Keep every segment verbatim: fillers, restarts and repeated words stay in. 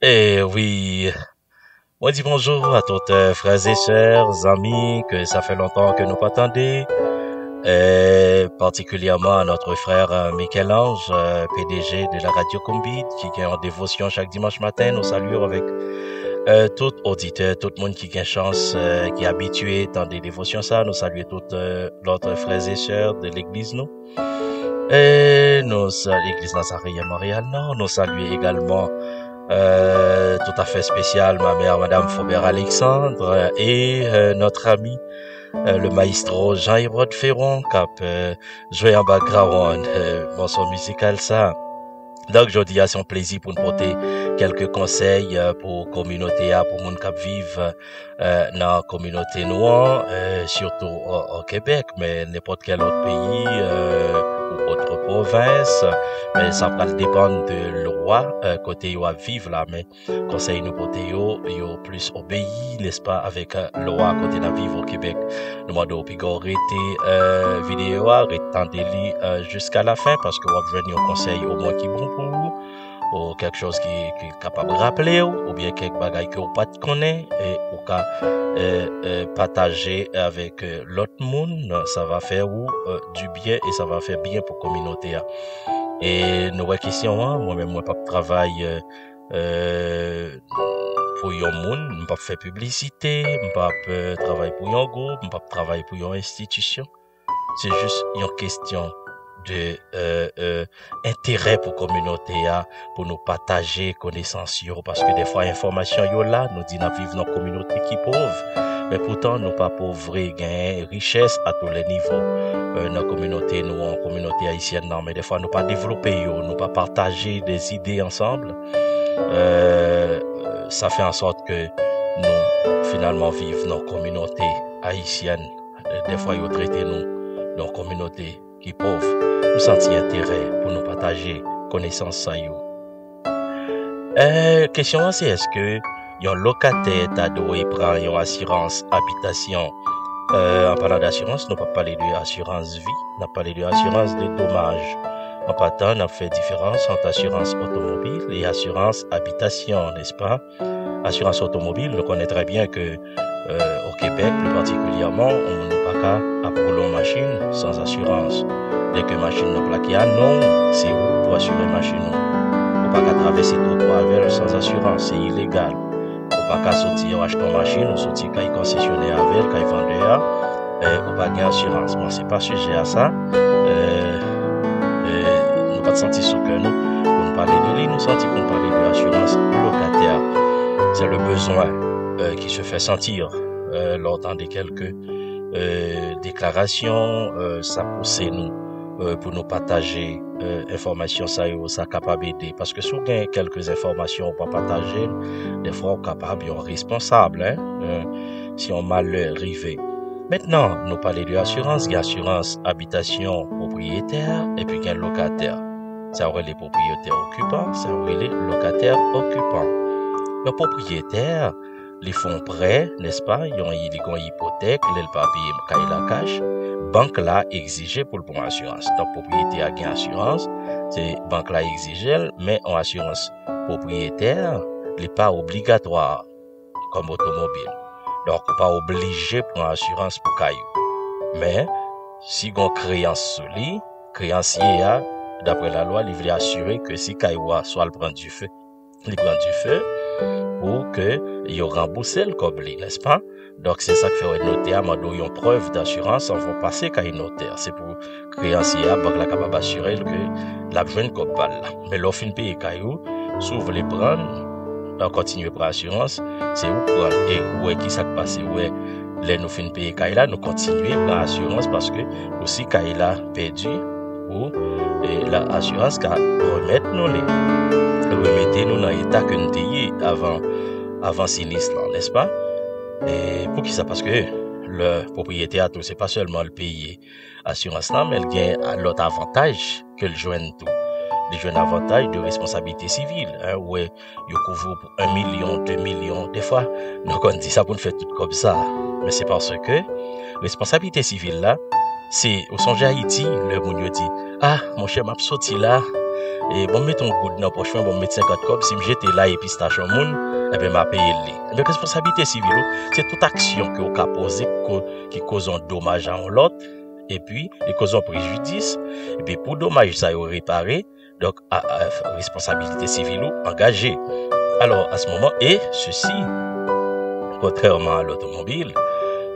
Eh oui, mwen di bonjou a tout, euh, frè e sè, zanmi ke sa fè lontan ke nou pa tande, euh, partikilyèman a notre frère, euh, Michel-Ange, euh, P D G de la Radio Konbit, ki gen yon devosyon chak dimanch maten. Nou salye w avèk, euh, tout oditè, tout moun ki gen chans, euh, ki abitye tande devosyon sa. Nou salye tout, euh, lòt frè e sè de legliz nou. E nou sa, Legliz Nazaryen Monreyal nan, nou salye egalman, euh, toutafè espesyal ma mère, Madame Faubert Alexandre, et, euh, notre ami, euh, le maestro Jean Hérode Ferron, k ap, euh, jwe an background, euh, mòso mizikal sa. Donk, jodi a, se yon plezi pou n pote kèlke konsèy, euh, pou kominote a, pou moun k ap viv, euh, nan kominote nou an, euh, sitou o, o Kebèk, men nenpòt kèl lòt peyi, euh, ou òt pwovens, men sa pral depann de lwa, euh, kote yo ap viv la, men konsèy nou pote yo, yo plis obeyi, nèspa, avèk, euh, lwa kote n ap viv o Kebèk. Nou mande w piga w rete, euh, videyo a, ret tande li, euh, jiska lafen, paske w ap jwenn yon konsèy omwen ki bon pou ou, ou kèk chòz ki, ki kapab raple w, oubyen kèk bagay ke w pa t konnen, e ou ka, euh, euh, pataje avèk, euh, lòt moun. Ça va faire ou, euh, du bien et ça va faire bien pou kominote a. E nou wè kesyon an, mwen menm mwen p ap travay, euh, euh, pou yon moun, m p ap fè piblisite, m p ap, euh, travay pou yon gwoup, m p ap travay pou yon enstitisyon. Se jis yon kesyon de, euh, euh, enterè pou kominote a, pou nou pataje konesans yo, paske dèfwa enfòmasyon yo la, nou di n ap viv nan kominote ki pòv, men poutan nou pa pòv vre, genyen richès a tou lè nivo, euh, nan kominote nou an, kominote ayisyèn nan, men dèfwa nou pa devlope yo, nou pa pataje de zide ansanm, euh, sa fè an sòt ke nou finalman viv nan kominote ayisyèn. Dèfwa yo trete nou nan kominote ki pòv. M santi enterè pou nou pataje konesans sa yo. Eh, kesyon an se, èske yon lokatè ta dwe pran yon asirans abitasyon? Euh, an palan de asirans, nou p ap pale de asirans vi, n ap pale de asirans de domaj. An patan, n ap fè diferans ant asirans otomobil e asirans abitasyon, nèspa? Asirans otomobil, nou konnen trè byen ke, euh, o Kebèk, pli patikilyèman, yon moun pa ka ap woule yon machin san asirans. Dèke machin nan plake a non w, se ou pou asire machin ou. Ou pa ka travèse twotwa avè l san asirans, se ilegal. Ou pa ka soti achte yon machin, ou soti kay konsesyonè avè l, kay vandè a, eh, ou pa gen asirans. Bon, se pa sijè a sa. Eh, eh, nou pa t santi sou kè nou pou n pale de li, nou santi pou n pale de asirans lokatè. C'est le besoin, euh, qui se fait sentir. Euh, lè w tande kèlke, euh, deklarasyon, euh, sa pouse nou, euh, pou nou pataje, euh, enfòmasyon sa yo, sa kapab ede. Paske si w gen kèlke enfòmasyon ou pa pataje l, dèfwa ou kapab yon responsab, hein, euh, si yon malè rive. Mentnan, nou pale de asirans, gen asirans abitasyon pwopriyetè, epi gen lokatè. Sa yo rele pwopriyetè okipan, sa yo rele lokatè okipan. Yon pwopriyetè, li fè yon prè, nèspa? Yon, li gen yon ipotèk, lè l pa peye kay la kach, bank la egzije pou l pran asirans. Donk, pwopriyetè a gen asirans, se bank la egzije l, men yon asirans pwopriyetè, li pa obligatwa kòm otomobil. Donk, ou pa oblije pran asirans pou kay ou. Men, si gon kreyans sou li, kreyansye a, daprè lalwa, li vle asire ke si kay ou a swa l pran dife, li pran dife, pou ke yo ranbouse l kòb li, nèspa? Donk, se sa k fè wè notè a mande w yon prèv dasirans anvan w pase kay notè. Se pou kreyansye a, bank la kapab asire l ke l ap jwenn kòb pa l la. Men lè w fin peye kay ou, si w vle pran l, kontinye pran asirans, se ou k pran l. E ou wè ki sa k pase, ou wè lè nou fin peye kay la, nou kontinye pran asirans paske pou si kay la pèdi, ou, e, la asirans ka remèt nou li, remete nou nan eta ke n te ye avan, avan sinis lan, nèspa? E poukisa? Paske lè pwopriyetè a tou, se pa sèlman l peye asirans lan, men l gen lòt avantaj ke l jwenn tou. Li jwenn avantaj de responsablite sivil, hein, ou wè, yo kouvri w pou en milyon, de milyon. Dèfwa, nou konn di sa pou n fè tout kòb sa. Men se paske responsablite sivil la, se, ou sonje Ayiti, lè moun yo di, "Ah, monchè, m ap soti la, e bon, m mete yon goud nan pòch mwen, bon, m met senkant kòb, si m jete laye pistach yon moun, ebyen, m a peye l li. Ebyen, responsablite sivil ou, se tout aksyon ke w ka poze ki ko-, ki koze yon domaj a yon lòt, epi li koze yon prejidis, epi pou domaj sa yo repare, donk, a, a, responsablite sivil ou angaje. Alò, a se moman, e sesi, kontrèman a lotomobil,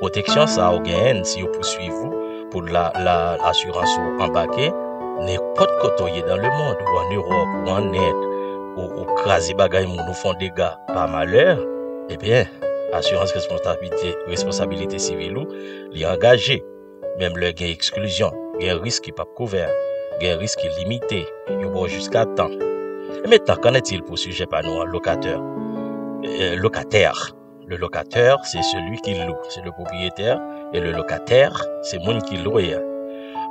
pwoteksyon sa ou genyen, si yo pouswiv ou pou la, la, asirans ou anbake, nenpòt kote w ye dan lemond, ou an Ewòp, ou an End, ou, ou kraze bagay moun, ou fè yon dega pa malè, ebyen, asirans responsablite, responsablite sivil ou, li angaje. Menm lè gen eksklizyon, gen risk ki p ap kouvè, gen risk ki limite, yo ba w jiska tan. E mentnan, qu'en est-il pou sijè pa nou an, lokatè? Euh, locataire. Le locataire, c'est celui qui loue, c'est le propriétaire, et le locataire, c'est moun ki lwe a.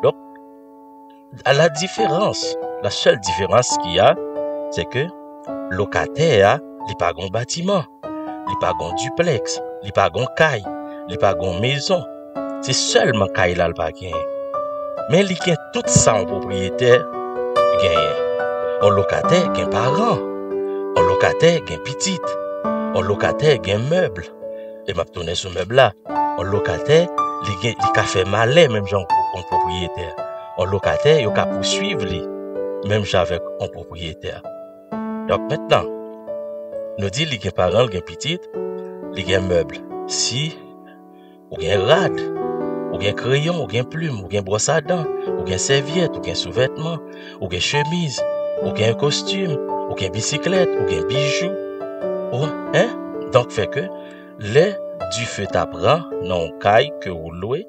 Donk, a la diferans, la sèl diferans ki a, se ke lokatè a, li pa gon batiman, li pa gon diplèks, li pa gon kay, li pa gon mezon. Se sèlman kay la l pa genyen. Men li gen tout sa yon pwopriyetè genyen. Yon lokatè gen paran. Yon lokatè gen pitit. Yon lokatè gen mèb. E m ap tounen sou mèb la. Yon lokatè, li gen, li ka fè malè menm jan yon pwopriyetè. Yon lokatè, yo ka pouswiv li menm jan avèk yon pwopriyetè. Donk mentnan, nou di li gen paran, li gen pitit, li gen mèb. Si ou gen rad, ou gen kreyon, ou gen plim, ou gen bwòs a dan, ou gen sèvyèt, ou gen souvètman, ou gen chemiz, ou gen kostim, ou gen bisiklèt, ou gen bijou, ou, en? Donk fè ke lè dife ta pran nan yon kay ke ou lwe,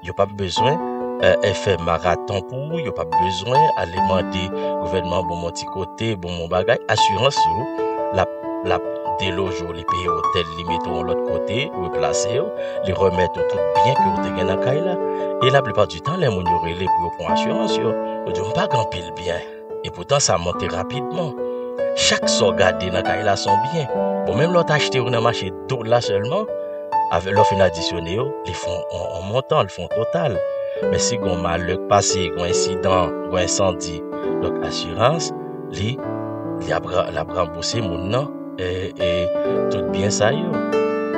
yo p ap bezwen, eh, eh, fè maraton pou ou, yo p ap bezwen ale mande gouvènman ban m yon ti kote, ban m yon bagay. Asirans ou, l ap, l ap deloje w, li peye otèl, li mete w yon lòt kote, replase w, li remèt ou tout byen ke w te gen nan kay la. E laplipa di tan, lè moun yo rele pou yo pran asirans yo, yo di w, "M pa gen anpil byen." Epoutan, sa monte rapidman. Chak sa w gade nan kay la se yon byen. Bon, menm lè w ta achte yo nan mache dola sèlman, avè, lè w fin adisyone yo, li fè yon, yon, yon montan, li fè yon total. Men si gen yon malè k pase, gen yon ensidan, gen yon ensandi, donk asirans, li, li ap ra-, l ap ranbouse moun nan, e, e tout byen sa yo.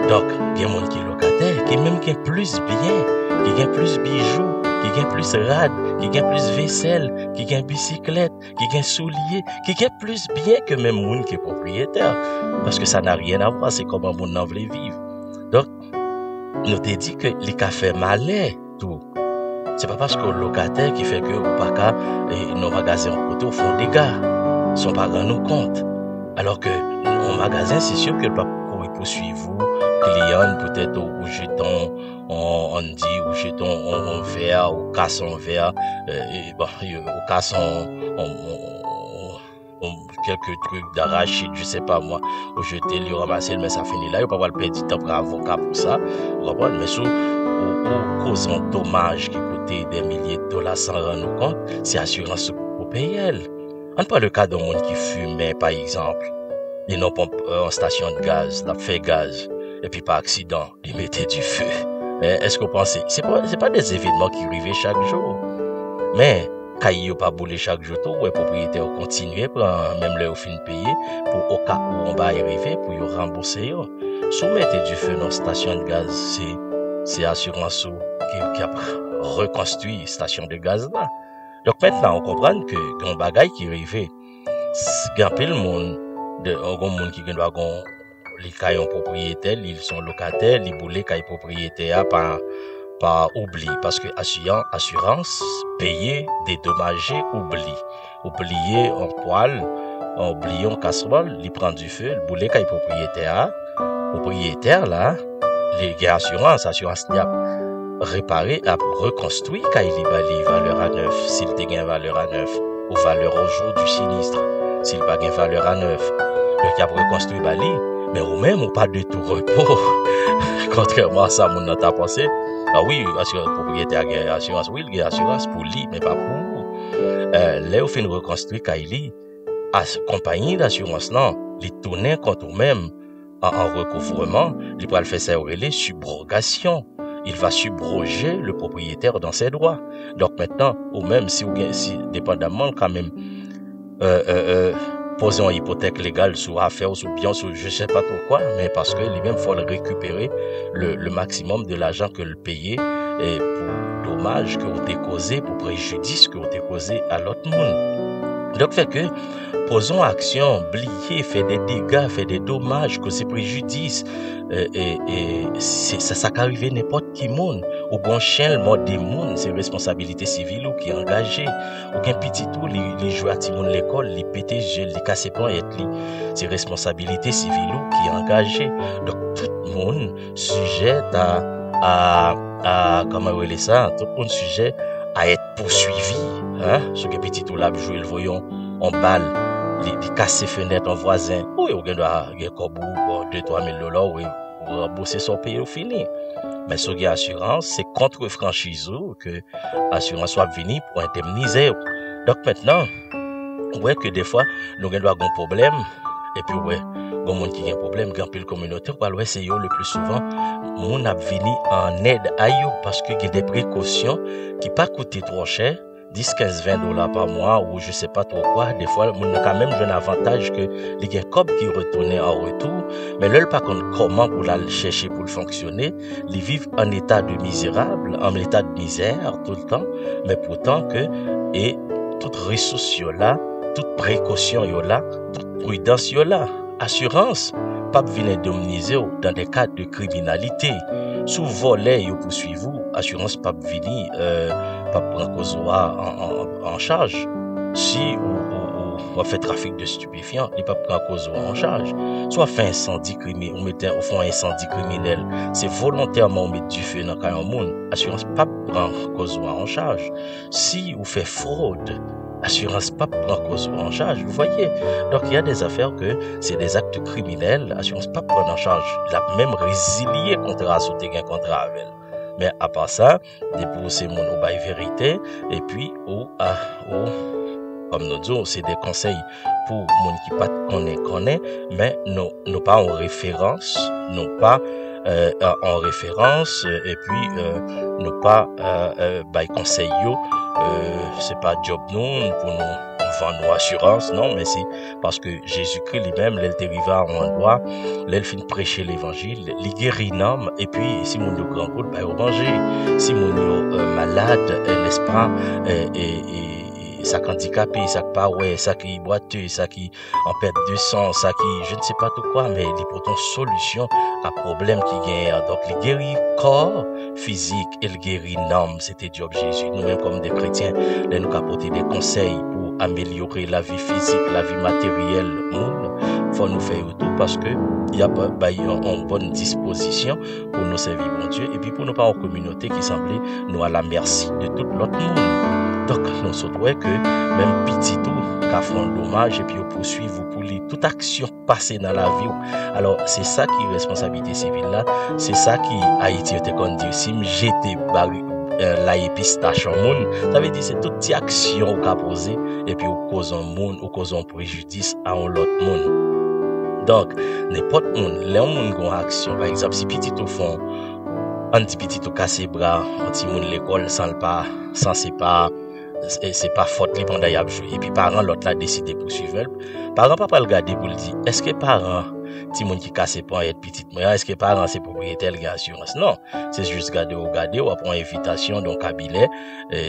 Donk, gen moun ki lokatè, ki menm gen plis byen, ki gen plis bijou, ki gen plis rad, ki gen plis vesèl, ki gen bisiklèt, ki gen soulye, ki gen plis byen ke menm moun ki pwopriyetè. Parce que ça n'a rien à voir, se kòman moun nan vle viv. Donk, nou te di ke li ka fè malè tou. Se pa paske w lokatè ki fè ke ou pa ka, e, nan magazen yon kote ou fè yon dega san w pa rann ou kont. Alò ke yon magazen, se si ke l p ap kouri pouswiv ou, kliyan, petèt ou, ou jete yon, yon, ann di, ou jete yon, yon, yon vè, ou kase yon vè, e, e, bon, ou kase yon, yon, yon, yon, kèlke trik darachid, je sais pas moi, ou jete l, yo ranmase l, men sa fini la, yo pa pral pèdi tan pran avoka pou sa, ou konprann? Men si w, ou, ou koze yon domaj ki koute dè milye dola san rann ou kont, se asirans ou pou peye l. Ann pran le ka de yon moun ki fimen, pa egzanp. Li nan ponp, e, yon stasyon de gaz, l ap fè gaz, epi pa aksidan, li mete dife. E, èske w panse, se pa, se pa de evenman ki rive chak jou. Men, kay yo pa boule chak jou tou, ou wè pwopriyetè yo kontinye pran, menm lè yo fin peye, pou oka ou yon bagay rive, pou yo ranbouse yo. Si w mete dife nan stasyon de gaz, se, se asirans ou ki, ki ap rekonstwi stasyon de gaz la. Donk mentnan, ou konprann ke gen yon bagay ki rive. S-, gen anpil moun, de, gen moun ki gen dwa gen, li kay yon pwopriyetè, li se yon lokatè, li boule kay pwopriyetè a pa, pa oubli, paske asiyan-, asirans peye dedomaje oubli. Ou bliye yon pwal, ou bliye yon kaswòl, li pran dife, li boule kay pwopriyetè a. Pwopriyetè la, li gen asirans, asirans li ap repare, ap rekonstwi kay li ba li valè a nèf, si l te gen valè a nèf, ou valè au jour du sinistre, si l pa gen valè a nèf. Donk, y ap rekonstwi ba li, men ou menm, ou pa de tou repo. Kontrèman a sa moun nan ta panse, a wi, asirans, pwopriyetè a gen asirans, wi, l gen asirans pou li, men pa pou ou. E, lè yo fin rekonstwi kay li, as-, konpayi dasirans lan, li tounen kont ou menm, an, an rekouvreman, li pral fè sa yo rele sibwogasyon. Il va subroger le propriétaire dans ses droits. Donk mentnan, ou menm, si w gen, si, depandamman, kanmenm, euh, euh, euh, poze yon ipotèk legal sou afè w, sou byen w, sou je sais pas trop quoi, men paske li menm fò l rekipere le, le maximum de lajan ke l peye, e pou domaj ke w te koze, pou prejidis ke w te koze a lòt moun. Donk fè ke poze yon aksyon, bliye, fè de dega, fè de domaj, koze prejidis, e, e, e se, sa, sa ka rive nenpòt ki moun. Ou gen yon chen, l mòde moun, se responsabilite sivil ou ki angaje. Ou gen pitit ou, li, li jwe a timoun lekòl, li pete je l, li kase ponyèt li. Se responsabilite sivil ou ki angaje. Donk, tout moun sijè a, a, a, kòman yo rele sa? Tout moun sijè a èt pouswivi. Hein? Si w gen pitit ou, l ap jwe, l voye yon, yon bal, li, li kase fenèt yon vwazen. Wi, ou gen dwa gen kòb ou, bon, de, twa mil dola, wi, ou ranbouse sa w peye, ou fini. Men si w gen asirans, se kont franchiz ou ke asirans w ap vini pou endemnize w. Donk mentnan, ou wè ke defwa, nou gen dwa gen pwoblèm, epi ou wè, gen moun ki gen pwoblèm, gen anpil kominote, ou pral wè se yo le pli souvan, moun ap vini an èd a yo, paske gen de prekosyon ki pa koute twò chè, dis, kenz, ven dola pa mwa, ou je sais pas trop quoi. Defwa, moun nan ka menm jwenn avantaj ke li gen kòb ki retounen an retou, men lè l pa konn kòman pou l al chèche pou l fonksyone, li viv an eta de mizerab, an eta de mizè toultan, men poutan ke, e tout resous yo la, tout prekosyon yo la, tout pridans yo la. Asirans p ap vin endemnize w dans des cas de criminalité. Si w vòlè, yo pouswiv ou, asirans p ap vini, euh, p ap pran koz ou a an, an, an chaj. Si ou, ou, ou, w ap fè trafik de stupéfiants, li p ap pran koz ou a an chaj. Si w ap fè ensandi krimi-, ou mete, ou fè yon ensandi kriminèl, se volontèman ou met dife nan kay yon moun, asirans p ap pran koz ou a an chaj. Si ou fè fwòd, asirans p ap pran koz ou an chaj, vous voyez. Donk, il y a des affaires que c'est des actes criminels, asirans p ap pran an chaj. L ap menm rezilye kontra a si w te gen kontra avè l. Men apa sa, depi ou se moun ou bay verite, epi ou, a, ou, kòm nou di w, se de konsèy pou moun ki pa t konnen konnen, men nou, nou pa yon referans, nou pa, euh, yon referans, euh, epi, euh, nou pa, euh, euh, bay konsèy yo, euh, se pa djòb nou pou nou vann ou asirans, non, men se paske Jezikri li menm, lè l te rive a yon andwa, lè l fin preche levanjil, li geri nanm, epi si moun yo grangou, l ba yo manje. Si moun yo, euh, malad, euh, nèspa, euh, e, e, e, sa k andikape, sa k pa wè, sa ki bwate, sa ki an pèt de san, sa ki, je ne sais pas trop quoi, men li pote yon solisyon a pwoblèm ki genyen an. Donk, li geri kò fizik e l geri nanm. Se te djòb Jezi. Nou menm kòm de kretyen, lè nou ka pote de konsèy pou amelyore lavi fizik, lavi materyèl moun, fò nou fè yo tou, paske y ap bay yon, yon bòn dispozisyon pou nou sèvi Bondye, epi pou nou pa yon kominote ki sanble nou a la mèsi de tout lòt moun. Donk, nou sot wè ke menm pitit ou ka fè yon domaj, epi yo pouswiv ou pou li. Tout aksyon k pase nan lavi w. Alò, se sa ki responsablite sivil la, se sa ki Ayiti yo te konn di, si m jete bari, euh, laye pistach yon moun, sa vle di se tout ti aksyon ou ka poze, epi ou koz yon moun, ou koz yon prejidis a yon lòt moun. Donk, nenpòt moun, lè yon moun gen yon aksyon, pa egzanp, si pitit ou fè yon, ann di pitit ou kase bra yon timoun lekòl san l pa, san se pa, se, se pa fòt li pandan y ap jwe. Epi paran lòt la deside pouswiv l. Paran pa pral gade pou l di, èske paran timoun ki kase ponyèt pitit mwen an, èske paran se pwopriyetè l gen asirans? Non. Se jis gade w gade, w ap pran envitasyon nan yon kabinè, e,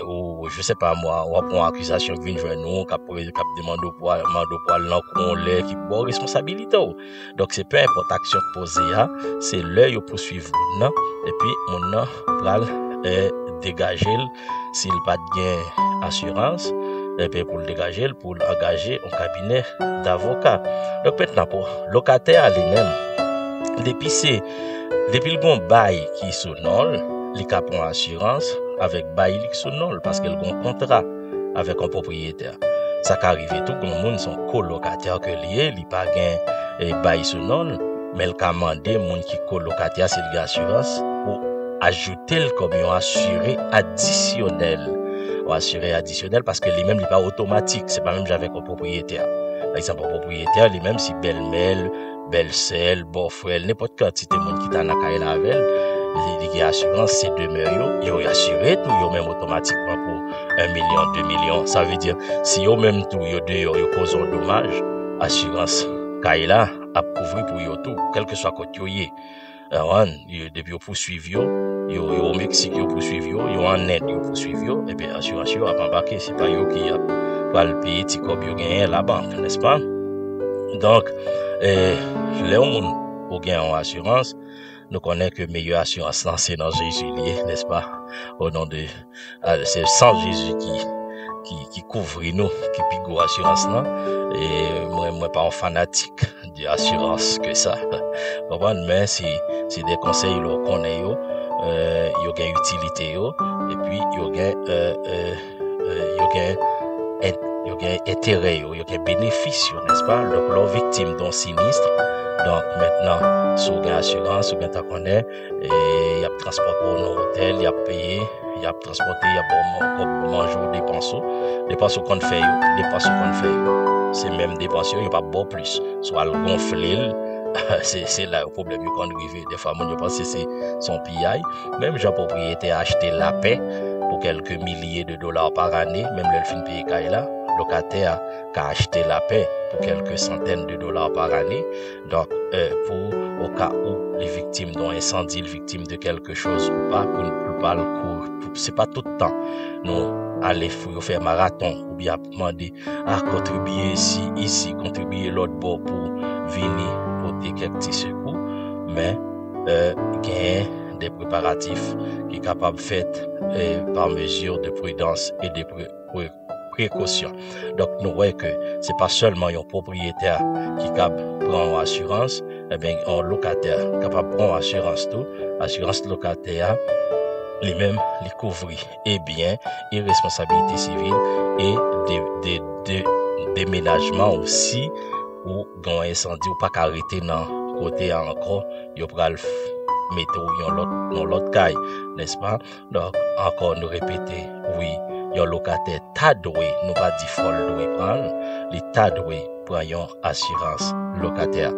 ou, je sais pas moi, w ap pran akizasyon k vin jwenn ou, k ap, k ap demande w pou al, mande w pou al nan kou yon lè ki pou ba w responsabilite w. Donk, se pe enpòt aksyon k poze a, se lè yo pouswiv moun nan, epi moun nan pral, e, degaje l, si l pa t gen asirans, epi pou l degaje l, pou l angaje yon kabinè davoka. Donk, mentnan, pou lokatè a li menm, depi se, depi l gen yon bay ki sou non l, li ka pran asirans avèk bay li ki sou non l, paske l gen yon kontra avèk yon pwopriyetè. Sa ka rive tou, gen moun se yon kolokatè ke li ye, li pa gen, e, bay sou non l, men l ka mande moun ki kolokatè a, si l gen asirans, pou ajoute l kòm yon asire adisyonèl. Yon asire adisyonèl paske li menm li pa otomatik, se pa menm jan avèk yon pwopriyetè. Pa egzanp, yon pwopriyetè, li menm, si bèlmè l, bèlsè l, bòfrè l, nenpòt kantite moun ki ta nan kay la avè l, li, li gen asirans, se demè yo, yo asire tou yo menm otomatikman pou en milyon, de milyon. Sa vle di, si yo menm tou, yo deyò, yo koze yon domaj, asirans kay la ap kouvri pou yo tou, kèlkeswa kot yo ye. Ou konprann? Yo, depi yo pouswiv yo, yo, yo o Meksik, yo pouswiv yo, yo ann End, yo pouswiv yo, ebyen, asirans yo ap anbake. Se pa yo ki ap pral peye ti kòb yo genyen labank, nèspa? Donk, eh, lè yon moun ou gen yon asirans, nou konnen ke meyè asirans lan se nan Jezi li ye, nèspa? O non de, ah, se san Jezi ki, ki, ki kouvri nou, ki pi gwo asirans lan. E mwen, mwen pa yon fanatik de asirans ke sa. Konprann? Men se, se de konsèy lè w konnen yo, eh, yo gen itilite yo, epi yo gen, eh, eh, eh, yo gen en-, yo gen enterè yo, yo gen benefis yo, nèspa? Donk, lè w viktim de yon sinis, donk, mentnan, si w gen asirans, ou gentan konnen, e, y ap transpòte w nan otèl, y ap peye, y ap transpòte, y ap ba w man-, kòb pou manje w, depans ou, depans ou konn fè yo, depans ou konn fè yo. Se menm depans yo, yo p ap ba w plis. Si w al gonfle l, se, se la yo pwoblèm yo konn rive. Defwa, moun yo panse se, se yon piyay. Menm jan pwopriyetè a achte lapè pou kèlke milye de dola pa ane, menm lè l fin peye kay la, lokatè a ka achte lapè pou kèlke santèn de dola pa ane. Donk, eh, pou, o ka ou li viktim de yon ensandi, li viktim de kèlke choz ou pa, pou, pou l pa l kou-, pou, se pa tout tan nou ale fou yo fè maraton oubyen ap mande, a, kontribye isi, isi, kontribye lòt bò pou vini pote kèk ti sekou, men, eh, genyen de preparatif ki kapab fèt, eh, par mesure de prudence et de pré-, pré-, précaution. Donk, nou wè ke se pa sèlman yon pwopriyetè ki kab pran yon asirans, ebyen, yon lokatè kapab pran yon asirans tou. Asirans lokatè a, li menm, li kouvri e byen e responsabilite sivil e de, de, de, demenajman ou si ou gen yon ensandi, ou pa ka rete nan kote a ankò, yo pral f-, mete w yon lòt, yon lòt kay, nèspa? Donk, ankò, nou repete, wi, yon lokatè ta dwe, nou pa di fò l dwe pran l, li ta dwe pran yon asirans lokatè.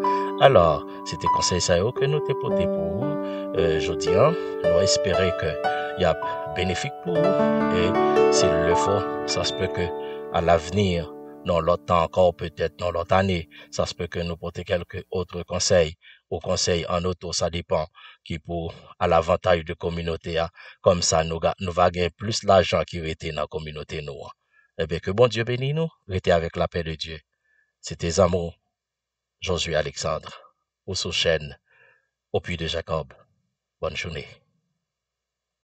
Alò, se te konsèy sa yo ke nou te pote pou ou, eh, jodi a. Nou espere ke y ap benefik pou ou. E si l le fo, sa se pe ke a l'avenir, nan lòt tan ankò, petèt nan lòt ane, sa se pe ke nou pote kèlke otre konsèy ou konsèy an oto, sa depan, ki pou a lavantaj de kominote a. Kòmsa, nou ga-, nou va gen plis lajan ki rete nan kominote nou an. Ebyen, ke Bondye beni nou, rete avèk lapè de Dye. Se te zanmi w, Josué Alexandre, ou sou chèn Au Puits de Jacob. Bòn jounen.